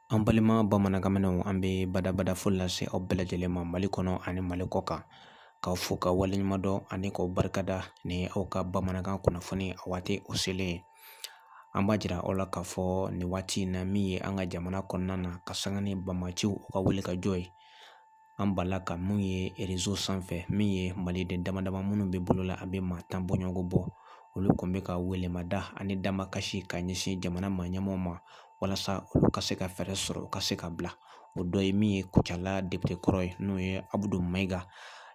An balima bamanankanmɛnw, an bɛ badabada foli lase aw bɛɛ lajɛlen ma Mali kɔnɔ ani Mali kɔ kan, k'aw fo ka waleɲuman dɔn ani k'aw barikada ni aw ka bamanankan kunnafoni a waati o selen ye. An b'a jira aw la k'a fɔ nin waati in na, min ye an ka jamana kɔnɔna na, ka sanga ni banbaanciw u ka wuli ka jɔ ye, an bala ka mun ye réseau sanfɛ, min ye maliden dama dama minnu bɛ bolo la, a bɛ maa 10 bɔɲɔgɔnko bɔ, olu kɔni bɛ ka welemada ani damakasi ka ɲɛsin jamana maa ɲɛmɔgɔw ma walasa olu ka se ka fɛɛrɛ sɔrɔ u ka se ka bila. O dɔ ye min ye Kucala député kɔrɔ ye, n'o ye Abudu Mayiga.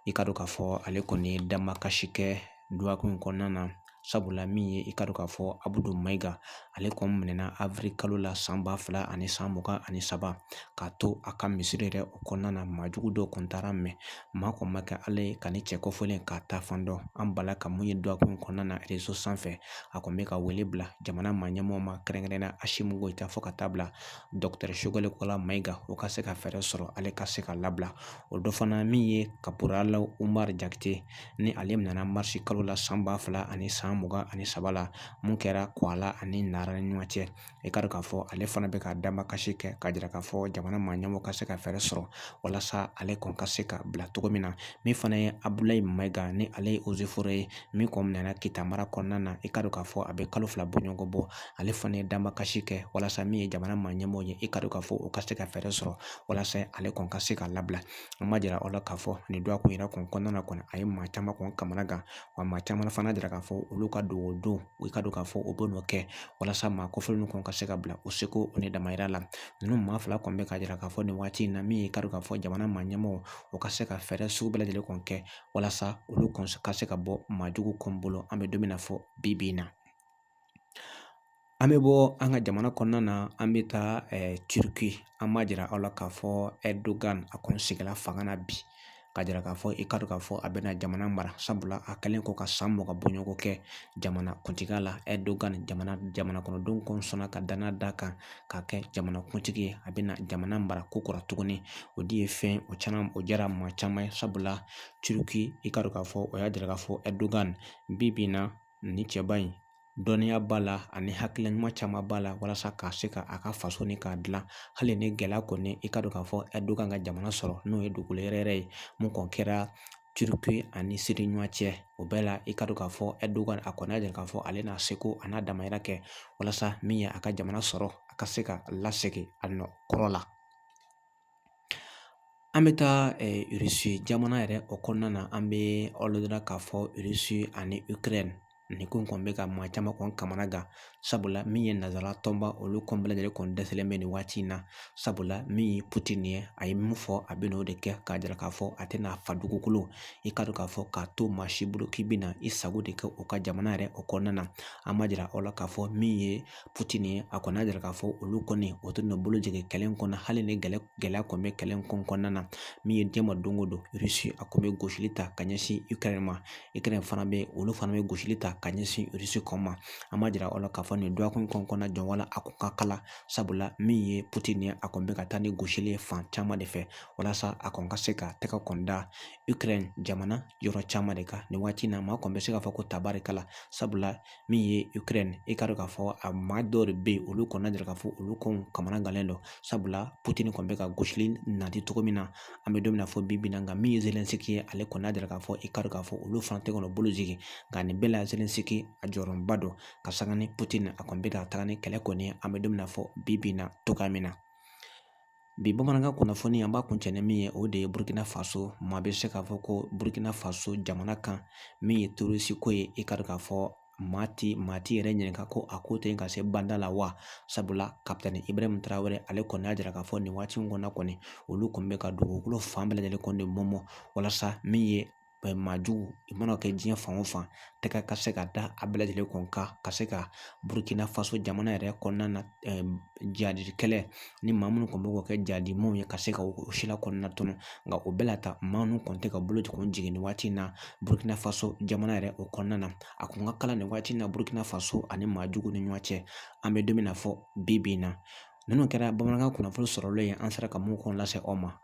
I ka dɔn k'a fɔ ale kɔni ye damakasi kɛ dɔgɔkun in kɔnɔna na, sabula min ye i ka dɔn k'a fɔ Abudu Mayiga, ale kɔni minɛna avril kalo la san 2023, k'a to a ka misiri yɛrɛ o kɔnɔna na. Maajugu dɔw kɔni taara minɛ, maa kɔni ma kɛ ala ye ka ni cɛ kofɔlen k'a ta fan dɔn. An bala ka mun ye dɔgɔkun in kɔnɔna na réseau sanfɛ, a kɔni bɛ ka wele bila jamana maa ɲɛmɔgɔ ma, kɛrɛnkɛrɛnnenya Asimi Goyita, fo ka taa bila Docteur Sogɛli Kokala Mayiga, o ka se ka fɛɛrɛ sɔrɔ ale ka se ka labila. O dɔ fana min ye Caporal Umaru Jakite, ni ale minɛna marisi kalo la san 2023 la, mun kɛra Kwala ani Nara ni ɲɔgɔn cɛ. I ka dɔn k'a fɔ ale fana bɛ ka damakasi kɛ k'a jira k'a fɔ jamana maa ɲɛmɔgɔ ka se ka fɛɛrɛ sɔrɔ walasa ale kɔni ka se ka bila cogo min na. Min fana ye Abulayi Mayiga, ni ale ye eaux et forêts ye, min kɔni minɛna Kita mara kɔnɔna na, i ka dɔn k'a fɔ a bɛ kalo 2 bɔɲɔgɔnko bɔ, ale fana ye damakasi kɛ walasa min ye jamana maa ɲɛmɔgɔ ye, i ka dɔn k'a fɔ o ka se ka fɛɛrɛ sɔrɔ walasa ale kɔni ka se ka labila. An b'a jira aw la k'a fɔ nin dɔgɔkun yɛrɛ kɔni kɔnɔna na kɔni, a ye maa caman kɔni kamana gan, wa maa caman fana jira k'a fɔ olu ka dogo don, i ka dɔn k'a fɔ o bɛ n'o kɛ walasa maa kofɔlen kɔni ka se ka bila o seko o ni damayira la. Ninnu maa fila kɔni bɛ ka jira k'a fɔ nin waati in na, min ye i ka dɔn k'a fɔ jamana maa ɲɛmɔgɔ, o ka se ka fɛɛrɛ sugu bɛɛ lajɛlen kɔni kɛ walasa olu kɔni ka se ka bɔ maajugu kɔni bolo, an bɛ don min na fɔ bi bi in na. An bɛ bɔ an ka jamana kɔnɔna na, an bɛ taa Turiki. An b'a jira aw la k'a fɔ Erdogan, a kɔni seginna fanga na bi, k'a jira k'a fɔ i ka dɔn k'a fɔ a bɛna jamana mara, sabula a kɛlen kɔ ka san 20 bɔɲɔgɔnko kɛ jamana kuntigiya la. Erdogan, jamana kɔnɔdenw kɔni sɔnna ka danaya d'a kan k'a kɛ jamana kuntigi ye, a bɛna jamana mara ko kura tuguni. O de ye fɛn o caman o diyara maa caman ye, sabula Turiki, i ka dɔn k'a fɔ o y'a jira k'a fɔ Erdogan bi bi in na, nin cɛba in dɔnniya b'a la ani hakilina ɲuman caman b'a la walasa ka se ka a ka faso ni k'a dilan. Hali ni gɛlɛya kɔni, i ka dɔn k'a fɔ Erdogan ka jamana sɔrɔ, n'o ye dugukolo yɛrɛ yɛrɛ ye, mun kɔni kɛra Turiki ani Siri ɲɔgɔn cɛ, o bɛɛ la i ka dɔn k'a fɔ Erdogan a kɔni y'a jira k'a fɔ ale n'a seko a n'a damayira kɛ walasa min ye a ka jamana sɔrɔ, a ka se ka lasegin a nɔ kɔrɔ la. An bɛ taa Irisi jamana yɛrɛ o kɔnɔna na. An bɛ aw ladɔnniya k'a fɔ Irisi ani Ukraine, nin ko in kɔni bɛ ka maa caman kɔni kamana gan, sabula min ye nanzara tɔnba, olu kɔni bɛɛ lajɛlen kɔni dɛsɛlen bɛ nin waati in na, sabula min ye Putin ye, a ye min fɔ a bɛ n'o de kɛ, k'a jira k'a fɔ a tɛna fa dugukolo, i ka dɔn k'a fɔ k'a to maa si bolo k'i bɛna i sago de kɛ o ka jamana yɛrɛ o kɔnɔna na. An b'a jira aw la k'a fɔ min ye Putin ye, a kɔni y'a jira k'a fɔ olu kɔni o tɛna bolo jigin kɛlɛ in kɔnɔ, hali ni gɛlɛya kɔni bɛ kɛlɛ in kɔnɔna na. Min ye diɲɛ ma don o don, Irisi a kɔni bɛ gosili ta ka ɲɛsin Ukraine ma, Ukraine fana bɛ, olu fana bɛ gosili ta ka ɲɛsin Irisi kɔni ma. An b'a jira aw la k'a fɔ nin dɔgɔkun in kɔnɔna jɔn a kun ka kala, sabula min ye Putin ye, a kɔni bɛ ka taa ni gosili ye fan caman de fɛ walasa a kɔni ka se ka tɛgɛ kɔni da Ukraine jamana yɔrɔ caman de kan nin waati in na. Maa kɔni bɛ se k'a fɔ ko tabarikala, sabula min ye Ukraine, i ka dɔn k'a fɔ a maa dɔw de bɛ yen, olu kɔni y'a jira k'a fɔ olu kɔni kamana gannen don, sabula Putin kɔni bɛ ka gosili nati cogo min na, an bɛ don min na fɔ bi bi in na. Nka min ye Zelensky ye, ale kɔni y'a jira k'a fɔ i ka dɔn k'a fɔ olu fana tɛ kɔnɔ bolo jigin, nka nin bɛɛ la Zelensky a jɔyɔrɔba don ka sanga ni Putin a kɔni bɛ ka taga ni kɛlɛ kɔni ye, an bɛ don min na fɔ bi bi in na cogoya min na. Bi bamanankan kunnafoni an b'a kuncɛ ni min ye, o de ye Burukina Faso. Maa bɛ se k'a fɔ ko Burukina Faso jamana kan, min ye terroriste ko ye, i ka dɔn k'a fɔ maa t'i yɛrɛ ɲininka ko a ko tɛ ka se banda la wa, sabula kapitɛni Ibrahim Tarawele, ale kɔni y'a jira k'a fɔ nin waati in kɔnɔ kɔni, olu kɔni bɛ ka dugukolo fan bɛɛ lajɛlen kɔni de mɔmɔ walasa min ye maajugu i mana kɛ diɲɛ fan o fan, tɛgɛ ka se ka da a bɛɛ lajɛlen kɔni kan, ka se ka Burukina Faso jamana yɛrɛ kɔnɔna na jadi kɛlɛ ni maa minnu kɔni bɛ k'o kɛ jadimaw ye, ka se ka o sila kɔnɔna tunu. Nka o bɛɛ la ta, maa ninnu kɔni tɛ ka bolo kɔni jigin nin waati in na Burukina Faso jamana yɛrɛ o kɔnɔna na. A kun ka kalan nin waati in na Burukina Faso ani maajugu ni ɲɔgɔn cɛ, an bɛ don min na fɔ bi bi in na. Ninnu kɛra bamanankan kunnafoni sɔrɔlen ye, an sera ka mun kɔni lase aw ma.